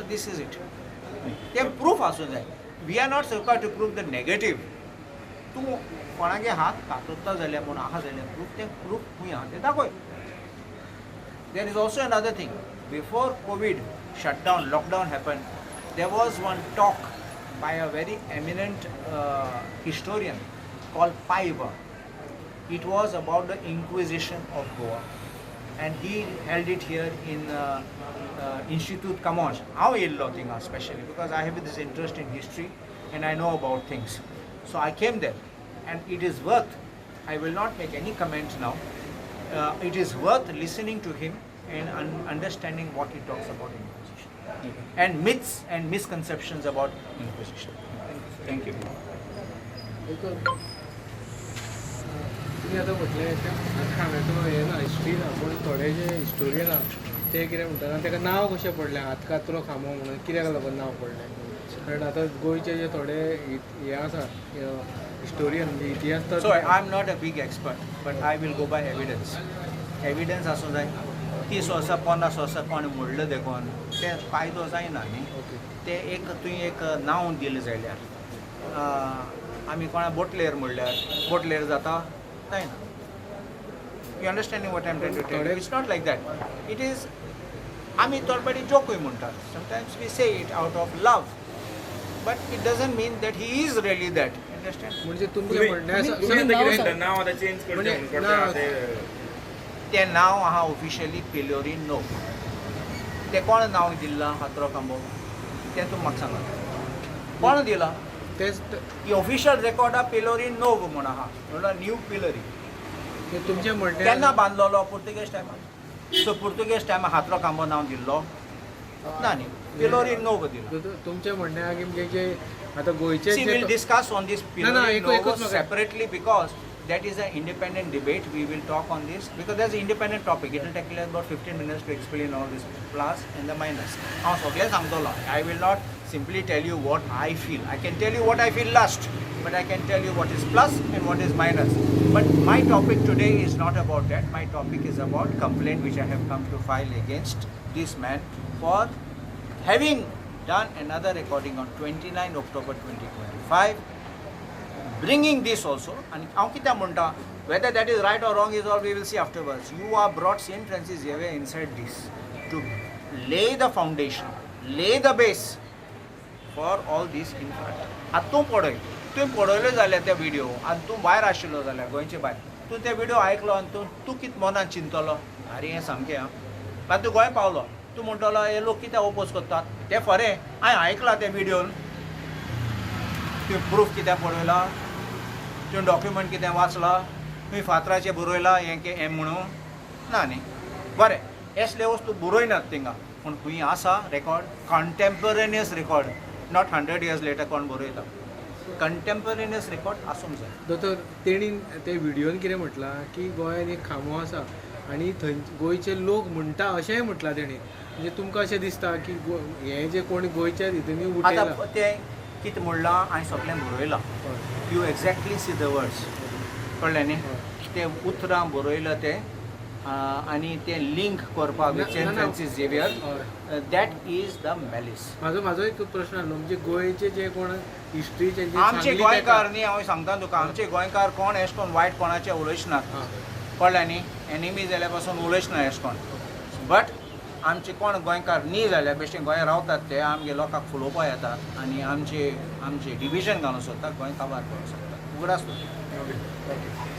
This is it. तें proof आसूं जाय. We are not required to prove the negative. तूं कोणागे हात कातरता जाल्यार म्हूण आहा जाल्यार प्रूफ, तें प्रूफ खंय आहा तें दाखय. There is also another thing. Before COVID shutdown, lockdown happened, there was one talk by a very eminent historian called Paiva. It was about the Inquisition of Goa, and he held it here in Institute Camões. हांव येयल्लो थिंगा specially because I have this interest in history and I know about things. So I came there, and it is worth, I will not make any comment now, it is worth listening to him and understanding what he talks about Inquisition and myths and misconceptions about Inquisition. Thank you. तुमी आतां म्हटलें तें हांवें हें ना, history ना, पूण थोडे जे हिस्टोरियन आहा ते कितें म्हणटा, ताका नांव कशें पडलें हातकातरो खांबो म्हणून, कित्याक लागून नांव पडलें? कारण आतां गोंयचे जे थोडे हे आसा हिस्टोरियन, म्हणजे इतिहास. So I am not a big expert, but I will go by evidence. Evidence आसूं जाय. 30 वर्सां, 50 वर्सां कोणें म्हणलें देखून तें फायदो जायना न्ही. तें एक तुवें एक नांव दिलें जाल्यार, आमी कोणा बोटलेर म्हणल्यार बोटलेर जाता? जायना. You understanding what I'm trying to tell? It's not like that. It is, आमी थोडे जोकूय म्हणटात. Sometimes we say it out of love, but it doesn't mean that he is really that. Understand? म्हणजे तुमचें म्हणणें आसा नांव आतां चेंज करचें? तें नांव आहा ऑफिशियली पिलोरी नो. तें कोण नांव दिलां हातरो खांबो तें तूं म्हाका सांगा, कोण दिलां? तेच ही ऑफिशियल रेकॉर्ड पिलोरी नोव म्हूण आहा, म्हणल्यार न्यू पिलरी. तुमचें म्हणणें केन्ना बांदलेलो? पुर्तुगेज टायमार. सो पुर्तुगेज टायमार हातरो खांबो नांव दिल्लो ना न्ही, पिलोरी नोव दिलो. तुमचें म्हणणें आहा की म्हणजे जे आतां गोंयचे, See, we'll discuss on this Pilori Novo separately because that is an independent debate. We will talk on this because that's an independent topic. It will take about 15 minutes to explain all this plus and the minus. हांव सगळें सांगतलो. I will not simply tell you what I feel. I can tell you what I feel last, but I can tell you what is plus and what is minus. But my topic today is not about that. My topic is about complaint which I have come to file against this man for having done another recording on 29 October 2025, bringing this also. And हांव कित्याक म्हणटा, whether that is right or wrong is all we will see afterwards. You are brought Saint Francis Xavier inside this to lay the foundation, lay the base for all this in front. आतां तूं पळय, तुवें पळयलो जाल्यार ते video आनी तूं भायर आशिल्लो जाल्यार, गोंयचे भायर, तूं ते व्हिडिओ आयकलो आनी तूं तूं कितें मनान चिंतलो, आरे हें सामकें आं. मागीर तूं गोंय पावलो, तूं म्हणटलो हे लोक कित्याक ओपोज करतात तें खरें, हांवें आयकलां ते व्हिडियोन. तुवें प्रूफ कित्याक पळयला? तुवें डॉक्युमेंट कितें वाचला? तुवें फातराचेर बरयला हें हें म्हणून ना न्ही. बरें, असले वस्तू बरयनात थिंगा, पूण खंय आसा record, contemporaneous record, not 100 years later कोण बरयता, कंटेम्परेनियस रेकॉर्ड आसूंक जाय. दोतोर, तेणी ते व्हिडियोन कितें म्हटलां की गोंयान एक खांबो आसा आनी थंय गोंयचे लोक म्हणटा अशेंय म्हटलां तेणी. म्हणजे तुमकां अशें दिसता की हें जे कोण गोंयच्या हितून आतां तें कितें म्हणलां हांवें सगळें बरयलां. You exactly see the words, कळ्ळें न्ही? ते उतरां बरयलां तें आनी तें लिंक करपाक with Saint Francis Xavier, that is the malice. म्हाजो म्हाजो एक प्रश्न आसलो, म्हणजे गोंयचे जे कोण हिस्ट्रीचे आमचे गोंयकार न्ही, हांव सांगता तुका, आमचे गोंयकार कोण एश कोण वायट कोणाचे उलयच नात, कळ्ळें न्ही? एनिमी जाल्यार पासून उलयच ना एश कोण. बट आमचे कोण गोंयकार न्ही जाल्यार बेश्टे गोंयांत रावतात ते आमगे लोकांक फुलोवपा येतात आनी आमचे आमचे डिविजन घालूंक सोदतात, गोंय काबार करूंक सोदतात. उगडास दवर. Okay, thank you.